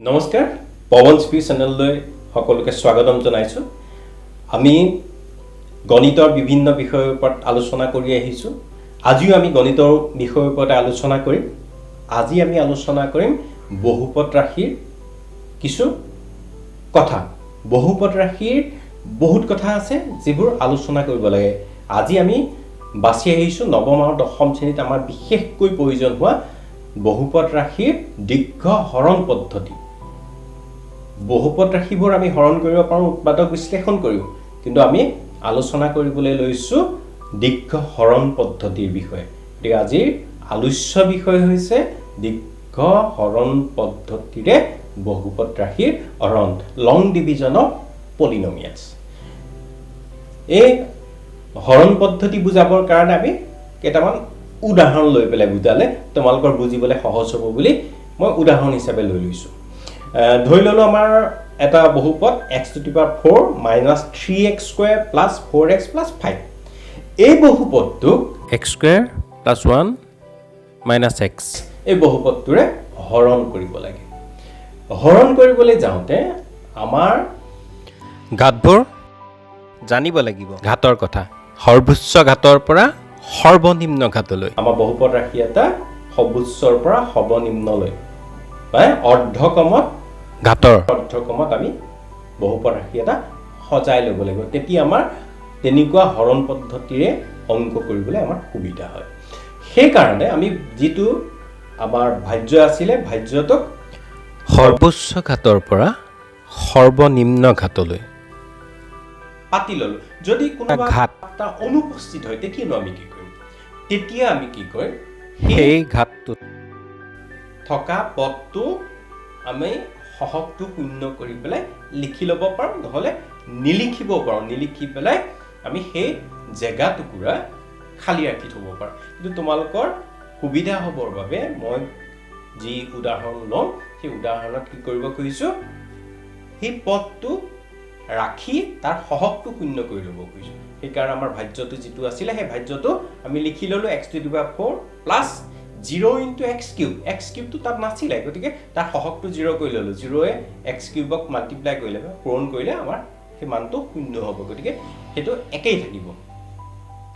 নমস্কাৰ, পৱন স্পী চেনেললৈ সকলোকে স্বাগতম জনাইছোঁ। আমি গণিতৰ বিভিন্ন বিষয়ৰ ওপৰত আলোচনা কৰি আহিছোঁ। আজিও আমি গণিতৰ বিষয়ৰ ওপৰতে আলোচনা কৰিম। আজি আমি আলোচনা কৰিম বহুপদ ৰাশিৰ কিছু কথা। বহুপদ ৰাশিৰ বহুত কথা আছে যিবোৰ আলোচনা কৰিব লাগে। আজি আমি বাছি আহিছোঁ নৱম আৰু দশম শ্ৰেণীত আমাৰ বিশেষকৈ প্ৰয়োজন হোৱা বহুপদ ৰাশিৰ দীৰ্ঘ হৰণ পদ্ধতি। বহুপদ ৰাশিবোৰ আমি হৰণ কৰিব পাৰোঁ উৎপাদক বিশ্লেষণ কৰিও, কিন্তু আমি আলোচনা কৰিবলৈ লৈছোঁ দীৰ্ঘ হৰণ পদ্ধতিৰ বিষয়ে। গতিকে আজিৰ আলোচ্য বিষয় হৈছে দীৰ্ঘ হৰণ পদ্ধতিৰে বহুপদ ৰাশিৰ হৰণ, লং ডিভিজন অফ পলিনমিয়েলছ। এই হৰণ পদ্ধতি বুজাবৰ কাৰণে আমি কেইটামান উদাহৰণ লৈ পেলাই বুজালে তোমালোকৰ বুজিবলৈ সহজ হ'ব বুলি মই উদাহৰণ হিচাপে লৈ লৈছোঁ। ধৰি ল'লোঁ আমাৰ এটা বহুপদ x to the power four minus three x square plus four x plus five। এই বহুপদটোক x square plus 1 minus x এই বহুপদটোৰে হৰণ কৰিব লাগে। হৰণ কৰিবলৈ যাওঁতে আমাৰ ঘাতবোৰ জানিব লাগিব। ঘাতৰ কথা, সৰ্বোচ্চ ঘাতৰ পৰা সৰ্বনিম্ন ঘাতলৈ। আমাৰ বহুপদ ৰাশি এটা সৰ্বোচ্চৰ পৰা সৰ্বনিম্নলৈ মানে অৰ্ধক্ৰমত ঘাতৰ অৰ্ধক্ৰমত আমি বহুপদ ৰাশি এটা সজাই ল'ব লাগিব। তেতিয়া আমাৰ তেনেকুৱা হৰণ পদ্ধতিৰে অংক কৰিবলৈ আমাৰ সুবিধা হয়। সেইকাৰণে আমি যিটো আমাৰ ভাজ্য আছিলে, ভাজ্যটোক সৰ্বোচ্চ ঘাতৰ পৰা সৰ্বনিম্ন ঘাতলৈ পাতি ল'লোঁ। যদি কোনোবা ঘাত এটা অনুপস্থিত হয়, তেতিয়ানো আমি কি কৰিম? তেতিয়া আমি কি কৰিম? সেই ঘাতটোত থকা পদটো আমি সহগটো শূন্য কৰি পেলাই লিখি ল'ব পাৰোঁ, নহ'লে নিলিখিব পাৰোঁ। নিলিখি পেলাই আমি সেই জেগা টুকুৰা খালী ৰাখি থ'ব পাৰোঁ। কিন্তু তোমালোকৰ সুবিধা হ'বৰ বাবে মই যি উদাহৰণ ল'ম, সেই উদাহৰণত কি কৰিব খুজিছোঁ, সেই পদটো ৰাখি তাৰ সহগটো শূন্য কৰি ল'ব খুজিছোঁ। সেইকাৰণে আমাৰ ভাজ্যটো যিটো আছিলে, সেই ভাজ্যটো আমি লিখি ল'লোঁ x to the power four plus zero into x cube। X কিউবটো তাত নাছিলে, গতিকে তাৰ সহগটো জিৰ' কৰি ল'লোঁ। জিৰ'য়ে এক্স কিউবক মাল্টিপ্লাই কৰিলে, পূৰণ কৰিলে আমাৰ সেই মানটো শূন্য হ'ব, গতিকে সেইটো একেই থাকিব।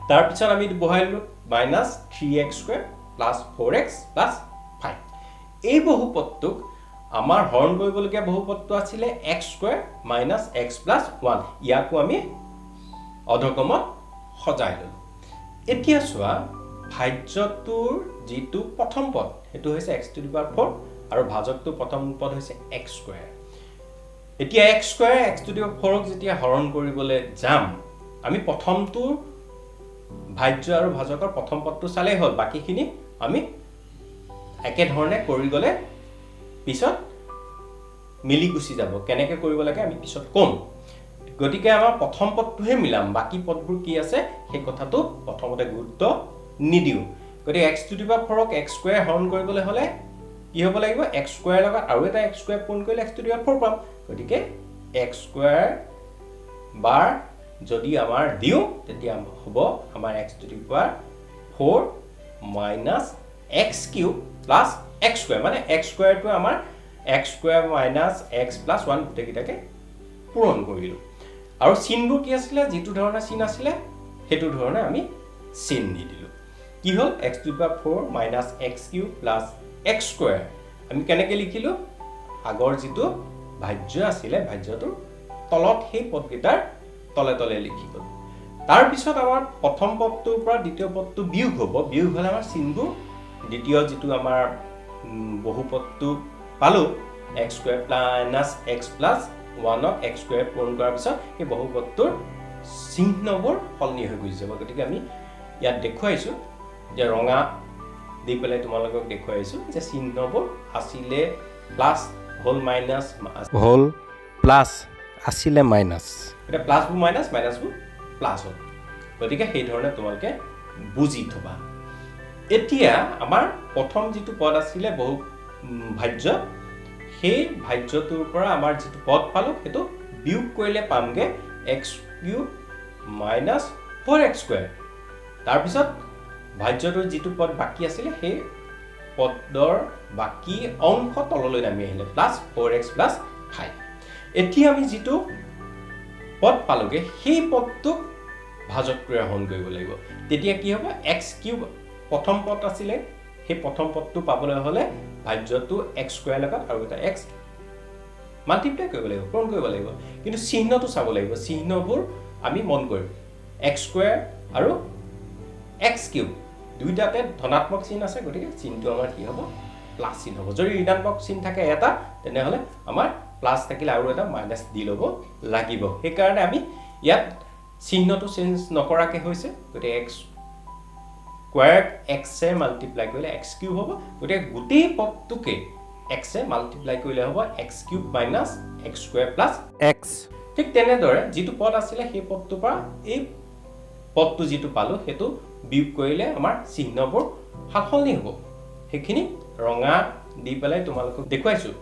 তাৰপিছত আমি বহাই ল'লোঁ minus three x square plus four x plus five। এই বহুপদটোক আমাৰ হৰণ কৰিবলগীয়া বহুপদটো আছিলে x square minus x plus one। ইয়াকো আমি অধক্ৰমত সজাই ল'লোঁ। এতিয়া চোৱা, ভাজ্যটোৰ যিটো প্ৰথম পদ সেইটো হৈছে x to the power four আৰু ভাজকটোৰ প্ৰথম পদ হৈছে এক্স স্কুৱেৰ। এতিয়া x square x to the power ফ'ৰক যেতিয়া হৰণ কৰিবলৈ যাম, আমি প্ৰথমটোৰ ভাজ্য আৰু ভাজকৰ প্ৰথম পদটো চালেই হ'ল। বাকীখিনি আমি একেধৰণে কৰি গ'লে পিছত মিলি গুচি যাব। কেনেকৈ কৰিব লাগে আমি পিছত ক'ম। গতিকে আমাৰ প্ৰথম পদটোহে মিলাম, বাকী পদবোৰ কি আছে সেই কথাটো প্ৰথমতে গুৰুত্ব নিদিওঁ। গতিকে এক্স টু the power ফ'ৰক x square হৰণ কৰিবলৈ হ'লে কি হ'ব লাগিব? এক্স স্কুৱেৰ লগত আৰু এটা এক্স স্কুৱেৰ পূৰণ কৰিলে x to the power four পাম। গতিকে এক্স স্কুৱেৰ বাৰ যদি আমাৰ দিওঁ, তেতিয়া হ'ব আমাৰ x to the power four minus x cube plus x square। মানে এক্স স্কুৱেৰটো আমাৰ x square minus x plus one গোটেইকেইটাকে পূৰণ কৰিলোঁ। আৰু চিনবোৰ কি আছিলে? যিটো ধৰণে চিন আছিলে সেইটো ধৰণে আমি চিন দি দিলোঁ। কি হ'ল? X to power four minus x cube plus x square আমি কেনেকৈ লিখিলোঁ? আগৰ যিটো ভাজ্য আছিলে, ভাজ্যটোৰ তলত সেই পদকেইটাৰ তলে তলে লিখি গ'ল। তাৰপিছত আমাৰ প্ৰথম পদটোৰ পৰা দ্বিতীয় পদটো বিয়োগ হ'ব। বিয়োগ হ'লে আমাৰ চিনবোৰ দ্বিতীয় যিটো আমাৰ বহুপদটো পালোঁ, x square minus x plus ওৱানক x square পূৰণ কৰাৰ পিছত সেই বহুপদটোৰ চিহ্নবোৰ সলনি হৈ গুচি যাব। গতিকে আমি ইয়াত দেখুৱাইছোঁ যে ৰঙা দি পেলাই তোমালোকক দেখুৱাইছোঁ যে চিহ্নবোৰ আছিলে প্লাছ হ'ল মাইনাছ, হ'ল প্লাছ, আছিলে মাইনাছ। এতিয়া প্লাছবোৰ মাইনাছ, মাইনাছবোৰ প্লাছ হ'ল। গতিকে সেইধৰণে তোমালোকে বুজি থবা। এতিয়া আমাৰ প্ৰথম যিটো পদ আছিলে বহু ভাজ্য, সেই ভাজ্যটোৰ পৰা আমাৰ যিটো পদ পালোঁ সেইটো বিয়োগ কৰিলে পামগৈ x cube minus four x square। তাৰপিছত ভাজ্যটোৰ যিটো পদ বাকী আছিলে সেই পদৰ বাকী অংশ তললৈ নামি আহিলে প্লাছ 4x plus 5। এতিয়া আমি যিটো পদ পালোগে সেই পদটোক ভাজকটোৰে হৰণ কৰিব লাগিব। তেতিয়া কি হ'ব, এক্স কিউব প্ৰথম পদ আছিলে, সেই প্ৰথম পদটো পাবলৈ হ'লে ভাজ্যটো এক্স স্কুৱেৰ লগত আৰু এটা এক্স মাল্টিপ্লাই কৰিব লাগিব, পূৰণ কৰিব লাগিব। কিন্তু চিহ্নটো চাব লাগিব, চিহ্নবোৰ আমি মন কৰিম। এক্স স্কুৱেৰ আৰু এক্স কিউব দুইটাতে ধনাত্মক চিন আছে, গতিকে চিনটো আমাৰ কি হ'ব, প্লাছ চিন হ'ব। যদি ঋণাত্মক চিন থাকে এটা, তেনেহ'লে আমাৰ প্লাছ থাকিলে আৰু এটা মাইনাছ দি ল'ব লাগিব। সেইকাৰণে আমি ইয়াত চিহ্নটো চেঞ্জ নকৰাকৈ হৈছে, গতিকে এক্স স্কুৱেৰ এক্সে মাল্টিপ্লাই কৰিলে এক্স কিউব হ'ব, গতিকে গোটেই পদটোকে এক্সে মাল্টিপ্লাই কৰিলে হ'ব x cube minus x square plus x. ঠিক তেনেদৰে যিটো পদ আছিলে সেই পদটোৰ পৰা এই পদটো যিটো পালোঁ সেইটো বিয়োগ কৰিলে আমাৰ চিহ্নবোৰ সালসলনি হ'ব। সেইখিনি ৰঙা দি পেলাই তোমালোকক দেখুৱাইছোঁ।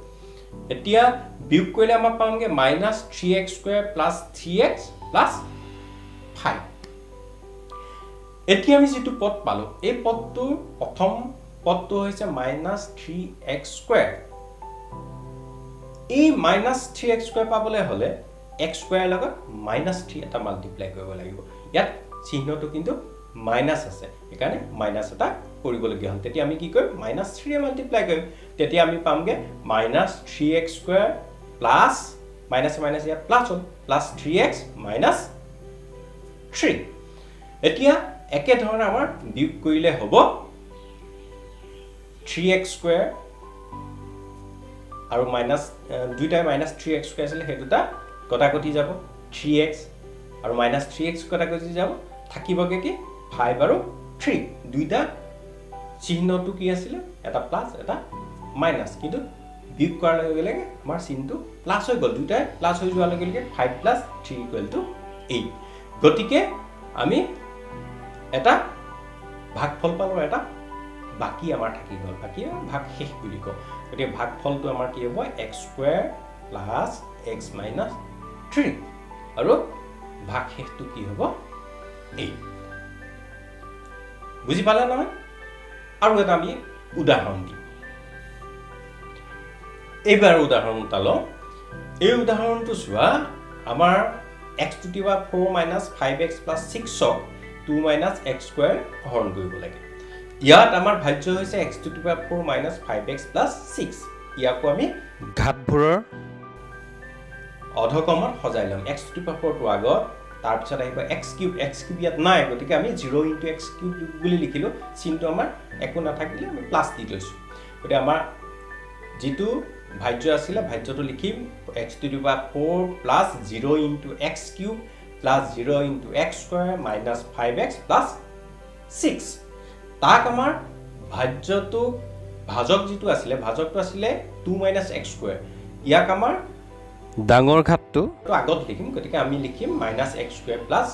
এতিয়া বিয়োগ কৰিলে আমাৰ পামগৈ minus three x square plus three x plus 5। এতিয়া আমি যিটো পদ পালোঁ এই পদটোৰ প্ৰথম পদটো হৈছে মাইনাছ থ্ৰী এক্স স্কুৱেৰ। এই মাইনাছ থ্ৰী এক্স স্কুৱেৰ পাবলৈ হ'লে এক্স স্কুৱেৰ লগত মাইনাছ থ্ৰী এটা মাল্টিপ্লাই কৰিব লাগিব। ইয়াত চিহ্নটো কিন্তু মাইনাছ আছে, সেইকাৰণে মাইনাছ এটা কৰিবলগীয়া হ'ল। তেতিয়া আমি কি কৰিম, মাইনাছ থ্ৰীয়ে মাল্টিপ্লাই কৰিম। তেতিয়া আমি পামগৈ minus three x square plus minus minus ইয়াত প্লাছ হ'ল, plus three x minus three. এতিয়া একেধৰণে আমাৰ বিয়োগ কৰিলে হ'ব থ্ৰী এক্স স্কুৱেৰ আৰু মাইনাছ দুইটাই মাইনাছ থ্ৰী এক্স স্কুৱেৰ আছিলে, সেই দুটা কটাকটি যাব, থ্ৰী এক্স আৰু মাইনাছ থ্ৰী এক্স কটাকটি যাব, থাকিবগৈ কি 5 আৰু 3। দুইটা চিহ্নটো কি আছিলে, এটা প্লাছ এটা মাইনাছ, কিন্তু বিয়োগ কৰাৰ লগে লগে আমাৰ চিনটো প্লাছ হৈ গ'ল। দুইটাই প্লাছ হৈ যোৱাৰ লগে লগে 5 প্লাছ 3 ইকুৱেল টু 8। গতিকে আমি এটা ভাগফল পালোঁ, এটা বাকী আমাৰ থাকি গ'ল, বাকী ভাগশেষ বুলি কওঁ। গতিকে ভাগফলটো আমাৰ কি হ'ব, x square plus x minus 3 আৰু ভাগশেষটো কি হ'ব, 8। বুজি পালে নহয়? আৰু এটা আমি উদাহৰণ দিম। এইবাৰ উদাহৰণ এটা লওঁ। এই উদাহৰণটো চোৱা, আমাৰ x to the power 4 minus 5x plus 6ক 2 minus x square হৰণ কৰিব লাগে। ইয়াত আমাৰ ভাজ্য হৈছে x to the power 4 minus 5x plus 6। ইয়াকো আমি ঘাতবোৰৰ অধক্ৰমত সজাই ল'ম। এক্স টু the power 4টো আগত, তাৰপিছত আহিব এক্স কিউব। এক্স কিউব ইয়াত নাই, গতিকে আমি 0 ইনটু এক্স কিউব বুলি লিখিলোঁ। চিনটো আমাৰ একো নাথাকিলে আমি প্লাছ দি লৈছোঁ। গতিকে আমাৰ যিটো ভাজ্য আছিলে ভাজ্যটো লিখিম x to the power 4 plus 0 into x cube plus 0 into x square minus 5x plus 6। তাক আমাৰ ভাজ্যটো ভাজক যিটো আছিলে, ভাজকটো আছিলে 2 মাইনাছ এক্স স্কুৱেৰ, ইয়াক আমাৰ ডাঙৰ ঘাতটো আগত লিখিম। গতিকে আমি লিখিম minus x square plus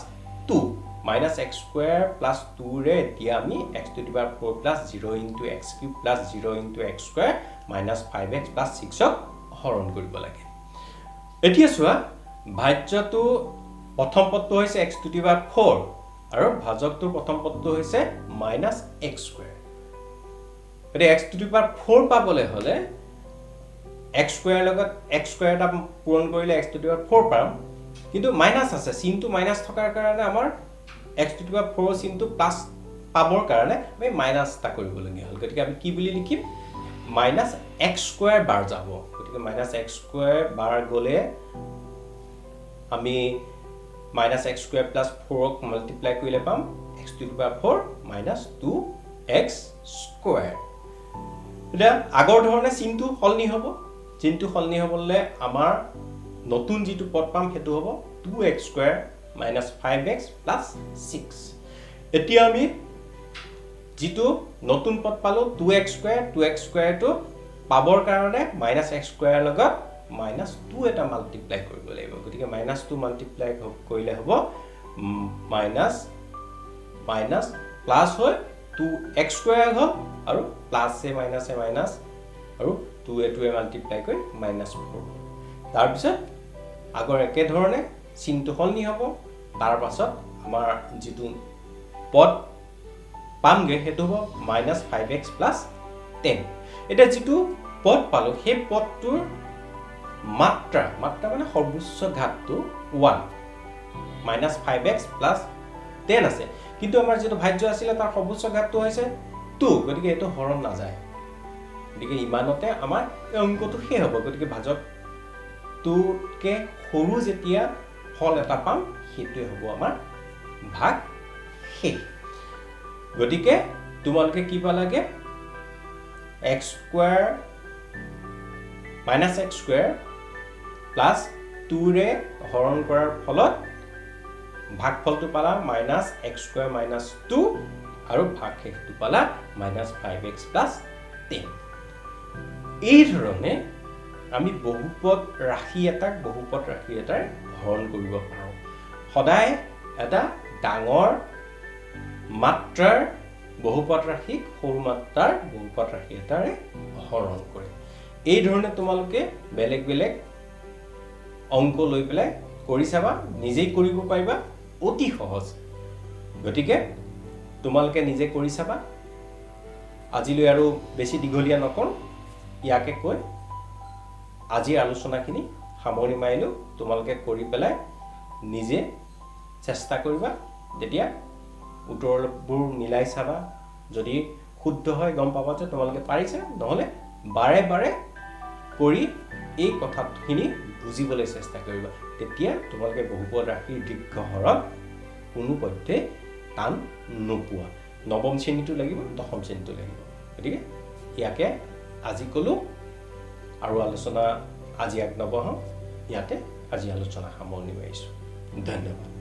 2। Minus x square plus 2ৰে এতিয়া আমি x to the power 4 plus 0 into x cube plus 0 into x square minus 5x plus 6ক হৰণ কৰিব লাগে। এতিয়া চোৱা, ভাজ্যটো প্ৰথম পদটো হৈছে x to the power 4 আৰু ভাজকটোৰ প্ৰথম পদটো হৈছে মাইনাছ এক্স স্কুৱেৰ। গতিকে x to the power 4 পাবলৈ হ'লে এক্স স্কুৱেৰ লগত এক্স স্কুৱেৰ এটা পূৰণ কৰিলে x to the power 4 পাম, কিন্তু মাইনাছ আছে, চিনটো মাইনাছ থকাৰ কাৰণে আমাৰ এক্স টু the power 4 চিনটো প্লাছ পাবৰ কাৰণে আমি মাইনাছ এটা কৰিবলগীয়া হ'ল। গতিকে আমি কি বুলি লিখিম, মাইনাছ এক্স স্কুৱেৰ বাৰ যাব। গতিকে মাইনাছ এক্স স্কুৱেৰ বাৰ গ'লে আমি মাইনাছ এক্স স্কুৱেৰ প্লাছ 4ক মাল্টিপ্লাই কৰিলে পাম x to the power 4 minus 2x square. এতিয়া আগৰ ধৰণে চিনটো সলনি হ'ব। চিনটো সলনি হ'বলৈ আমাৰ নতুন যিটো পদ পাম সেইটো হ'ব 2x square minus 5x plus 6। এতিয়া আমি যিটো নতুন পদ পালোঁ 2x square, 2x স্কুৱেৰটো পাবৰ কাৰণে মাইনাছ এক্স স্কুৱেৰৰ লগত মাইনাছ 2 এটা মাল্টিপ্লাই কৰিব লাগিব। গতিকে মাইনাছ 2 মাল্টিপ্লাই কৰিলে হ'ব মাইনাছ মাইনাছ প্লাছ হৈ 2x square হ'ল আৰু প্লাছে মাইনাছে মাইনাছ আৰু 2 এ 2 এ মাল্টিপ্লাই কৰি মাইনাছ 4 হ'ল। তাৰপিছত আগৰ একেধৰণে চিনটো সলনি হ'ব। তাৰপাছত আমাৰ যিটো পদ পামগৈ সেইটো হ'ব মাইনাছ 5x plus 10। এতিয়া যিটো পদ পালোঁ সেই পদটোৰ মাত্ৰা, মাত্ৰা মানে সৰ্বোচ্চ ঘাতটো 1 মাইনাছ 5x plus 10 আছে, কিন্তু আমাৰ যিটো ভাজ্য আছিলে তাৰ সৰ্বোচ্চ ঘাতটো হৈছে 2, গতিকে এইটো হৰণ নাযায়। গতিকে ইমানতে আমাৰ এই অংকটো শেষ হ'ব। গতিকে ভাজক 2তকৈ সৰু যেতিয়া ফল এটা পাম সেইটোৱে হ'ব আমাৰ ভাগ শেষ। গতিকে তোমালোকে কি পালাগে, x square minus x square plus 2ৰে হৰণ কৰাৰ ফলত ভাগফলটো পালা মাইনাছ এক্স স্কুৱেৰ মাইনাছ 2 আৰু ভাগশেষটো পালা মাইনাছ 5x plus 10। এই ধৰণে আমি বহুপদ ৰাশি এটাক বহুপদ ৰাশি এটাৰ হৰণ কৰিব পাৰোঁ। সদায় এটা ডাঙৰ মাত্ৰাৰ বহুপদ ৰাশিক সৰু মাত্ৰাৰ বহুপদ ৰাশি এটাৰে হৰণ কৰে। এই ধৰণে তোমালোকে বেলেগ বেলেগ অংক লৈ পেলাই কৰি চাবা, নিজেই কৰিব পাৰিবা, অতি সহজ। গতিকে তোমালোকে নিজে কৰি চাবা। আজিলৈ আৰু বেছি দীঘলীয়া নকৰোঁ, ইয়াকে কৈ আজিৰ আলোচনাখিনি সামৰণি মাৰিলোঁ। তোমালোকে কৰি পেলাই নিজে চেষ্টা কৰিবা, তেতিয়া উত্তৰবোৰ মিলাই চাবা, যদি শুদ্ধ হয় গম পাবা যে তোমালোকে পাৰিছা, নহ'লে বাৰে বাৰে কৰি এই কথাখিনি বুজিবলৈ চেষ্টা কৰিবা, তেতিয়া তোমালোকে বহুপদ ৰাশিৰ দীৰ্ঘ হৰণ কোনো পধ্যে টান নোপোৱা। নৱম শ্ৰেণীটো লাগিব, দশম শ্ৰেণীটো লাগিব। গতিকে ইয়াকে আজি ক'লোঁ আৰু আলোচনা আজি আগ নবঢ়াওঁ, ইয়াতে আজি আলোচনা সামৰণি মাৰিছোঁ। ধন্যবাদ।